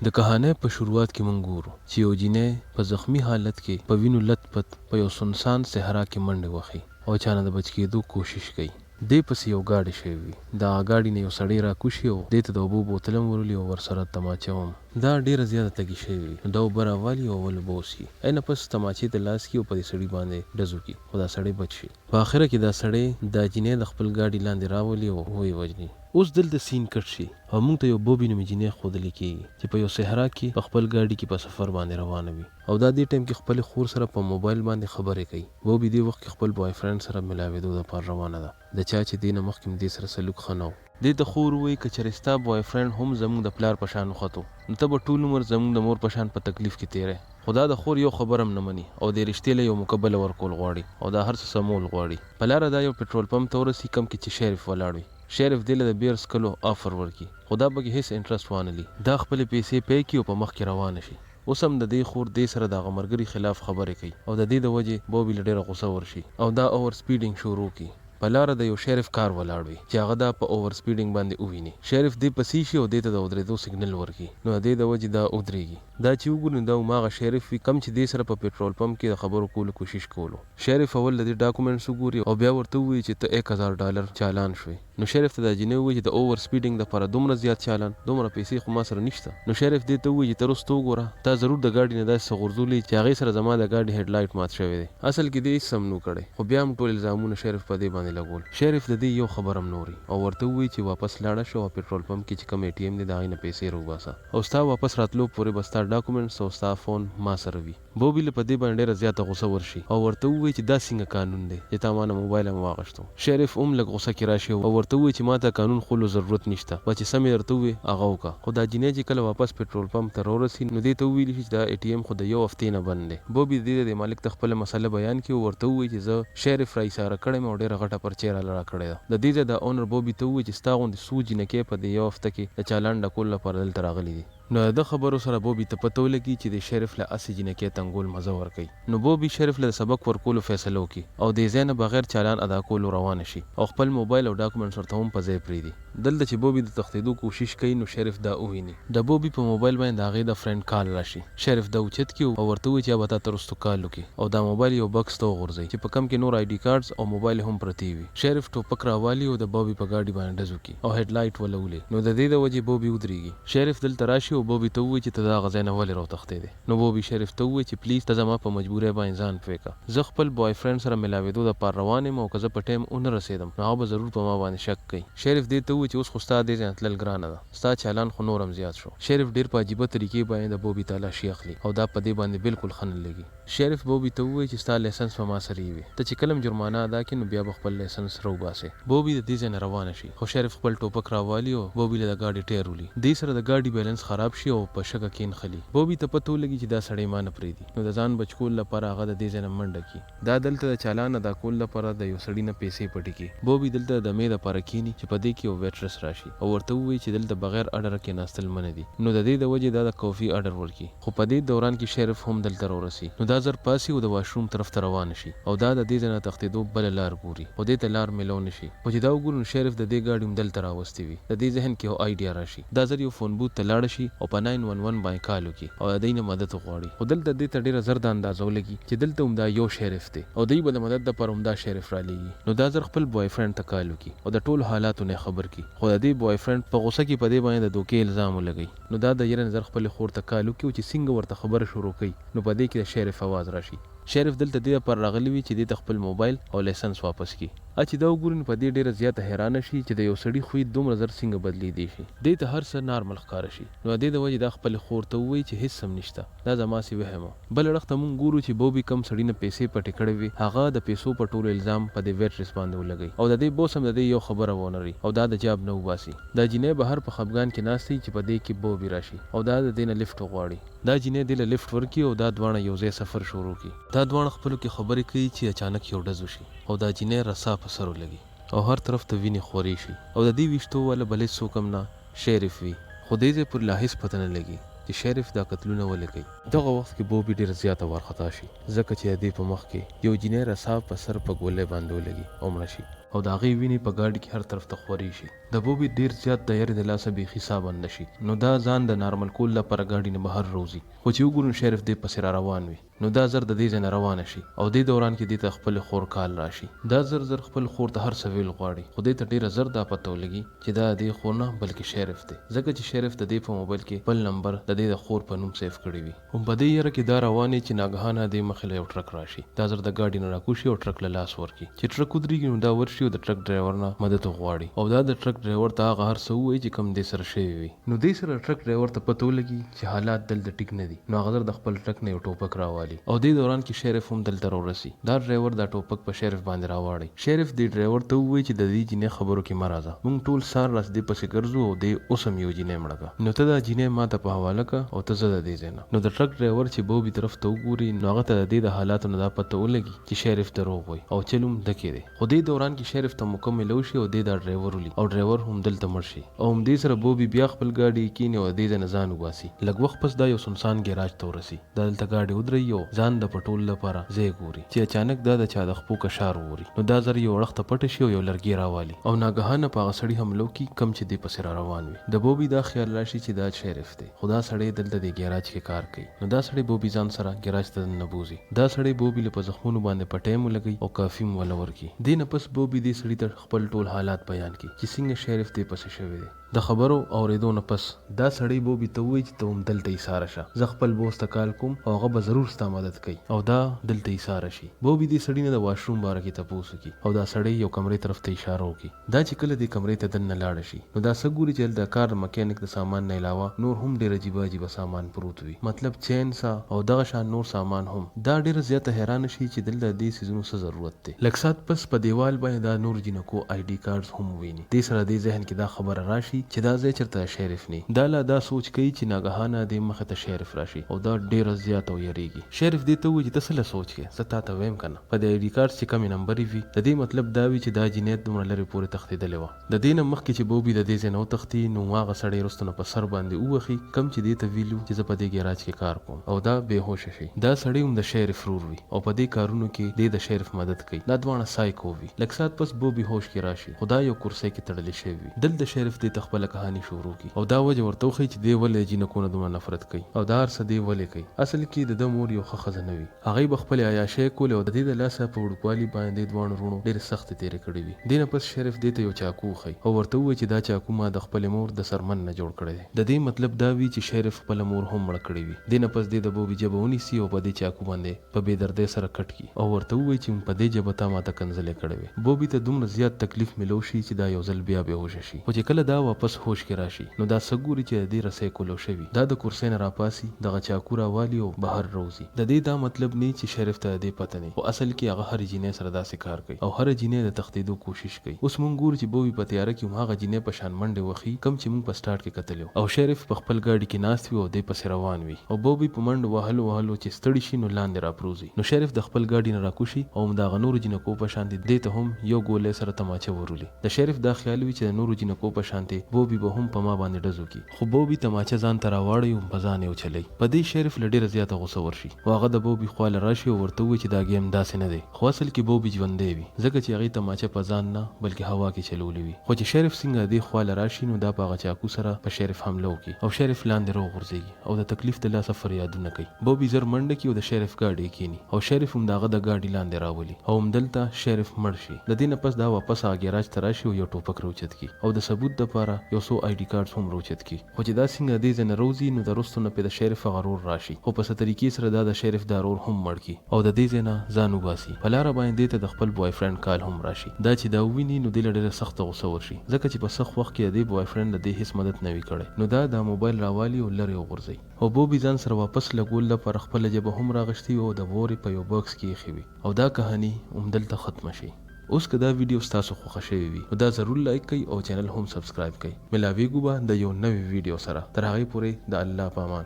د کهانۍ په شروعات کې مونږ ګورو چې یو جینۍ په زخمي حالت کې په وینو لت پت په یو سنسان صحرا کې منډې وخي او چا نه د بچ کیدو کوشش کوي. دې پسې یو ګاډی شوی وي. د هغه ګاډي نه یو سړی راکوشي او دې ته د اوبو بوتل هم ورولي او ورسره تماچه هم. دا ډیره زیاته تږې شوې وي نو دا اوبه راوالي او اول اوبه وڅښي. ای نه پس تماچې ته لاس کړي او په دې سړي باندې ډز وکړي خو دا سړی بچ شي. په اخره کې دا سړی دا جینۍ د خپل ګاډي لاندې راولي او ویې وژني. اوس دلته سین کټ شي او موږ ته یو بوبي نومې جینۍ ښودلې کیږي چې په یو صحرا کې په خپل ګاډي کې په سفر باندې روانه وي او دا دې ټایم کې خپلې خور سره په موبایل باندې خبرې کوي. بوبي دې وخت کې خپل بوای فرینډ سره ملاویدو دپاره روانه ده د چا چې دې نه مخکې هم دې سره سلوک ښه نه و. دې ته خور ووایي که چېرې ستا بوای فرینډ هم زموږ د پلار په شان وختو نو ته به ټول عمر زموږ د مور په شان په تکلیف کې تیری. خو دا د خور یو خبره هم نه مني او دې رشتې له یو موقع بله ورکول غواړي او دا هر څه سمول غواړي. په لاره دا یو پټرول پمپ ته ورسي کوم کې چې شیرف ولاړ وي. شیرف دې له د بیر څکلو آفر ورکړي خو دا پکې هیڅ انټرسټ وانه لي. دا خپلې پیسې پې کړي او په مخکې روانه شي. اوس هم د دې خور دې سره د هغه مرګري خلاف خبرې کوي او د دې د وجې بوبي له ډیره غصه ورشي او دا اوور سپیډنګ شروع کړي. په لاره د یو شیرف کار ولاړ وي چې هغه دا په اوور سپیډنګ باندې وویني. شیرف دې پسې شي او دې ته د اودریدو سګنل ورکړي نو د دې د وجې دا اودریږي. دا چې وګوري نو دا هماغه شیرف وي کوم چې دې سره په پټرول پمپ کې د خبرو کولو کوشش کولو. شیرف اول د دې ډاکومنټس وګوري او بیا ورته ووایي چې ته ایک هزار ډالر چالان شوې. نو شیرف ته دا جینۍ ووایي چې د اوور سپیډنګ لپاره دومره زیات چالان؟ دومره پیسې خو ما سره نشته. نو شیرف دې ته ووایي چې ته وروسته وګوره تا ضرور د ګاډي نه داسې څه غورځولي چې هغې سره زما د ګاډي هیډ لایټ مات شوی دی. اصل کې دې هیڅ هم نه وو کړی خو بیا هم ټول الزامونه شیرف په دې باندې لګول. شیرف د دې یو خبره هم نه اوري او ورته ووایي چې واپس لاړه شه او پټرول پمپ کې چې کوم ای ټي ایم دی د هغې نه پیسې راوباسه. او ستا واپس راتلو پورې به ستا ډاکومنټس او ستا فون ما سره وي. بوبي له په دې باندې ډېره زیاته غوسه ورشي او ورته ووایي چې دا څنګه قانون دی چې تا مانه موبایل هم واغشتو. شیریف هم لږ غوسه کې راشي او ورته ووایي چې ماته قانون ښولو ضرورت نشته بس چې څه مې درته ووې هغه وکړه. خو دا جینۍ چې کله واپس پټرول پمپ ته راورسي نو دې ته وویل شي چې دا ای ټي ایم خو د یو هفتې نه بند دی. بوبي د دې ځای مالک ته خپله مسله بیان کړي او ورته ووایي چې زه شیریف را ایساره کړی یم او ډېره غټه پرچه یې راله راکړې ده. د دې ځای دا اونر بوبي ته ووایي چې ستا غوندې څو جینکۍ په دې یو هفته کې د چالان ډکولو لپاره دلته راغلي دي. نو د ده خبرو سره بوبي ته پته ولګي چې دې شیرف له هسې جینکۍ تنګول مزه ورکوي. نو بوبي شیرف له د سبق ورکولو فیصله وکړي او دې ځای نه بغیر چالان ادا کولو روانه شي او خپل موبایل او ډاکومنټس ورته هم په ځای پریږدي. دلته چې بوبي د تښتیدو کوشش کوي نو شیرف دا وویني. د بوبي په موبایل باندې د هغې د فرینډ کال راشي. شیرف دا اوچت کړي او ورته ووایي چې یا به تاته وروسته کال وکړي او دا موبایل یو بکس ته وغورځوي چې په کوم کې نور آی ډي کارډز او موبایل هم پرتې وي. شیرف ټوپک راوالي او د بوبي په ګاډي باندې ډز وکړي او هیډ لایټ وله ولي نو د دې د وجې بوبي ودریږي. شیرف دلته راشي او بوبي ته ووایي چې ته د هغه ځای نه ولې راوتښتیدې؟ نو بوبي شیرف ته ووایي چې پلیز ته زما په مجبورۍ باندې ځان پوه که. زه خپل بوای فرینډ سره ملاویدو د پاره روان یم او که زه په ټایم ونه رسیدم نو هغه به ضرور په ما باندې شک کوي. شیرف دې ته ووایي چې اوس خو ستا دې ځای نه تلل ګرانه ده. ستا چالان خو نور هم زیات شو. شیرف ډیر په عجیبه طریقې باندې د بوبي تالاشي اخلي او دا په دې باندې بلکل ښه نه لګي. شیرف بوبي ته ووایي چې ستا لیسنس په ما سره وي. ته چې کله هم جرمانه ادا کړې نو بیا به خپل لیسنس راوباسې. بوبي د دې ځای نه روانه شي خو شیرف خپل ټوپک راوالي او بوبي له د ګاډي ټیر ولي. دې سره د ګاډي بیلنس خراب شي او په شګه کې نښلي. بوبي ته پته ولګي چې دا سړی ما نه پریږدي نو د ځان بچ کولو لپاره هغه د دې ځای نه منډه کړي. دا دلته د چالان ادا کولو لپاره د یو سړي نه پیسې پټې کړي. بوبي دلته د دمې لپاره کیني چې په دې کې یو ویټرس راشي او ورته ووایي چې دلته بغیر اډره کیناستل منع دي نو د دې د وجې دا د کوفي اډر ورکړي. خو په دې دوران کې شیرف هم دلته راورسي نو دا زر پاڅي او د واشروم طرف ته روانه شي او دا د دې ځای نه تښتیدو بله لار ګوري خو دې ته لار میلو نه شي خو چې دا وګوري نو شیرف د دې ګاډي هم دلته راوستي وي. د دې ذهن کې یو آیډیا راشي. دا زر یو فون بوت ته لاړه شي او په ناین ون ون باندې کال وکړي او د دوی نه مدد وغواړي خو دلته دې ته ډیره زر دا اندازه ولګي چې دلته هم دا یو شیرف دی او دوی به د مدد لپاره همدا شیرف رالیږي نو دا زر خپل بوای فرینډ ته کال وکړي او د ټولو حالاتو نه یې خبر کړي خو د دې بوای فرینډ په غوسه کې په دې باندې د دوکې الزام ولګوي نو دا د یره نه زر خپلې خور ته کال وکړي او چې څنګه ورته خبره شروع کوي نو په دې کې د شیرف اواز راشي. شیرف دلته دې لپاره راغلی وي چې دې ته خپل موبایل او لیسنس واپس کړي. ا چې دا وګوري نو په دې ډیره زیاته حیرانه شي چې د یو سړي خوی دومره زر څنګه بدلیدی شي. دې ته هر څه نارمل ښکاره شي نو د دې د وجې دا خپلې خور ته ووایي چې هیڅ هم نشته دا زما هسې وهم و. بل اړخ ته مونږ ګورو چې بوبي کوم سړي نه پیسې پټې کړې وې هغه د پیسو پټولو الزام په دې ویټریس باندې ولګوي او د دې بوس هم د دې یو خبره ونري او دا د جاب نه وباسي. دا جینۍ بهر په خپګان کې ناسته وي چې په دې کې بوبي راشي او دا د دې نه لفټ وغواړي. دا جینۍ دې له لفټ ورکړي او دا دواړه یو ځای سفر شروع کړي. دا دواړه خپلو کې خبرې کوي چې اچانک یو ډز وشي او دا جینۍ رسا په سر ولګي او هر طرف ته وینې خورې شي او د دې ویشتو واله بل هیڅ څوک هم نه شیرف وي خو دې ځای پورې لا هیڅ پته نه لګي چې شیرف دا قتلونه ولې کوي. دغه وخت کې بوبي ډیره زیاته وارخطا شي ځکه چې د دې په مخ کې یو جینۍ رسا په سر په ګولۍ باندې ولګي او مړه شي. او د هغې وینې په ګاډي کې هر طرف ته خورې شي. د بوبي ډیر زیات د یرې د لاسه بیخي ساه بنده شي نو دا ځان د نارمل کولو لپاره ګاډي نه بهر روځي خو چې وګوري نو شیرف دې پسې راروان وي نو دا زر د دې ځای نه روانه شي او دې دوران کې دې ته خپلې خور کال راشي. دا زر زر خپل خور ته هر څه ویل غواړي خو دې ته ډیره زر دا پته ولګي چې دا د دې خور نه بلکې شیرف دی ځکه چې شیرف د دې په موبایل کې خپل نمبر د دې د خور په نوم سیف کړی وي. هم په دې یره کې دا روان چې ناګهانه دې مخې له یو ټرک راشي. دا زر د ګاډي نه راکوز شي او ټرک له لاس ورکړي. چې ټرک ودریږي نو دا ورشي او د ټرک ډرایور نه مدد وغواړي او دا د ټرک ډرایور ته هغه هر څه ووایي چې کوم دې سره شوي وي. نو دې سره د ټرک ډرایور ته پته ولګي چې حالات دلته ټیک نه دي نو هغه زر د خپل ټرک نه یو ټوپک راوالي او دې دوران کې شیرف هم دلته راورسي. دا ډرایور دا ټوپک په شیرف باندې راواړي. شیرف دې ډرایور ته ووایي چې د دې جینۍ خبرو کې مه راځه. مونږ ټول سار راس دې پسې ګرځو او دې اوس هم یو جینۍ مړه که. نو ته دا جینۍ ماته په حواله که او ته ځه د دې ځای نه. نو د ټرک ډرایور چې بوبي طرف ته وګوري نو هغه ته د دې د حالاتو نه دا پته ولګي چې شیرف دروغ وایي او چل هم دکې دی. خو دې دوران کې شیرف ته موقع ملو شي او دې دا ډرایور ولي او ډرایور هم دلته مړ شي او هم دې سره بوبي بیا خپل ګاډي کې کیني او د دې ځای نه ځان وباسي. لږ وخت پس دا یو سنسان ګیراج ته ورسي. دا دلته ګاډی ودروي او ځان د پټولو لپاره ځای ګوري چې اچانک دا د چا د خپو کشار ووري نو دا زر یو اړخ ته پټه شي او یو لرګی راوالي او ناګهانه په هغه سړي حمله وکړي کوم چې دې پسې راروان وي. د بوبي دا خیال راشي چې دا شیرف دی خو دا سړی دلته دې ګیراج کې کار کوي نو دا سړی بوبي ځان سره ګیراج ته دننه بوځي. دا سړی بوبي له په زخمونو باندې پټی هم ولګوي او کافي هم وله ورکړي. دې نه پس بوبي دې سړي ته خپل ټول حالات بیان کړي چې څنګه شیرف دې پسې شوی دی. د خبرو اورېدو نه پس دا سړی بوبي ته ووایي چې ته هم دلته ایساره شه زه خپل بوس ته کال کوم او هغه به ضرور ستا مدد کوي او دا دلته ایساره شي. بوبي دې سړي نه د واش روم باره کې تپوس وکړي او دا سړی یو کمرې طرف ته اشاره وکړي. دا چې کله دې کمرې ته دننه لاړه شي نو دا څه ګوري چې هلته د کار د مکینک د سامان نه علاوه نور هم ډېر عجیبه عجیبه سامان پروت وي مطلب چین سا او دغه شان نور سامان هم. دا ډېره زیاته حیرانه شي چې دلته د دې څیزونو څه ضرورت دی. لږ ساعت پس په دېوال باندې دا نور جینکو آی ډي کارډز هم وویني. دې سره دې ذهن کې دا خبره راشي چې دا ځای چرته د شیرف نی. دا لا دا سوچ کوي چې ناګهانه دې مخې ته شیرف راشي او دا ډیره زیاته ویریږي. شیرف دې ته ووایي چې ته څه له سوچ کې؟ زه تاته ویم کنه. په دې آی ډي کارډز چې کمې نمبرې وي د دې مطلب دا وي چې دا جینۍ دومره لرې پورې تښتیدلې وه. د دې نه مخکې چې بوبي د دې ځای نه وتښتي نو هغه سړی رستو نه په سر باندې ووهي کوم چې دې ته ویلي وو چې زه په دې ګیراج کې کار کوم او دا بې هوشه شي. دا سړی هم د شیرف رور وي او په دې کارونو کې دې د شیرف مدد کوي. دا دواړه سایکو وي. لږ ساعت پس بوبي هوش کې راشي. خو دا یو کرسۍ کې تړلی شوی وي. دلته شریف دې ته خپله کهاني شروع کړي او دا وجه ورته وښيي چې دی ولې د جینکو نه دومره نفرت کوي او دا هر څه دی ولې کوي. اصل کې د ده مور یو ښه ښځه نه وي. هغې به خپلې عیاشۍ کولې او د دې د لاسه په وړوکوالي باندې دې دواړو وروڼو ډېرې سختې تېرې کړې وي. دې نه پس شریف دې ته یو چاکو وښيي او ورته ووایي چې دا چاکو ما د خپلې مور د څرمن نه جوړ کړی دی. د دې مطلب دا وي چې شریف خپله مور هم مړه کړې وي. دې نه پس دې د بوبي ژبه ونیسي او په دې چاکو باندې په بې دردۍ سره کټ کړي. او ورته ووایي چې په دې ژبه تا ماته کنځلې کړې وې. بوبي ته دومره زیات تکلیف ملو شي چې دا یو ځل بیا بې هوشه شي. خو چې کله دا واپس هوش کې راشي نو دا څه ګوري چې د دې رسۍ کولو شوي. دا د کرسۍ نه راپاڅي، دغه چاکو راوالي او بهر راوځي. د دې دا مطلب نی چې شریف ته د دې پته نی خو اصل کې هغه هرې جینۍ سره داسې کار کوي او هره جینۍ د تښتیدو کوشش کوي. اوس مونږ ګورو چې بوبي په تیاره کې هم هغه جینۍ په شان منډې وخي کوم چې مونږ په سټارټ کې کتلې وو. او شریف په خپل ګاډي کې ناست وي او دی پسې روان وي. او بوبي په منډو وهلو وهلو چې ستړي شي نو لاندې راپروځي. نو شریف د خپل ګاډي نه راکوز شي او هم د هغه نورو جینکو په شانتې دې ته هم یو ګولۍ سره تماچه ورولي. د شریف دا خیال وي چې د نورو جینکو په شانتې بوبي به هم په ما باندې ډز وکړي. خو بوبي تماچه ځان ته راواړوي او هم په ځان یې وچلوي. په دې شریف له ډیره زیاته غوسه ورشي او هغه د بوبي خوا له راشي او ورته ووایي چې دا ګیم داسې نه دی. خو اصل کې بوبي ژوندی وي ځکه چې هغې تماچه په ځان نه بلکې هوا کې چلولي وي. خو چې شریف څنګه د دې خوا له راشي نو دا په هغه چاکو سره په شریف حمله وکړي او شریف لاندې روغورځیږي. او د تکلیف د لاسه فریادونه کوي. بوبي زر منډه کړي او د شیرف ګاډی کیني او شیرف هم د هغه د ګاډي لاندې راولي او همدلته شیرف مړ شي. د دې نه پس دا واپس هغه ګیراج ته راشي او یو ټوپک راوچت کړي او د ثبوت د پاره یو څو آی ډي کارډز هم راوچت کړي. خو چې دا څنګه د دې ځای نه روځي نو د رستو نه پرې د شیرف هغه رور راشي خو په څه طریقې سره دا د شیرف دا رور هم مړ کړي او د دې ځای نه ځان وباسي. په لاره باندې دې ته د خپل بوای فرینډ کال هم راشي. دا چې دا وویني نو دې له ډیره سخته غوسه ورشي. ځکه چې په سخت وخت کې د دې بوای فرینډ د دې هیڅ مدد نه وي کړی نو دا دا موبایل راوالي او لرې وغورځوي او بوبي ځان سره واپس لګولو لپاره خپله ژبه هم راغشتې وي او د وورې په یو بکس کې ایښې وي او دا کهاني همدلته ختمه شي. اوس که دا ویډیو ستاسو خوښه شوې وي نو دا ضرور لایک کړئ او چینل هم سبسکرایب کړئ. ملاویږو به د یو نوې ویډیو سره تر هغې پورې د الله په امان.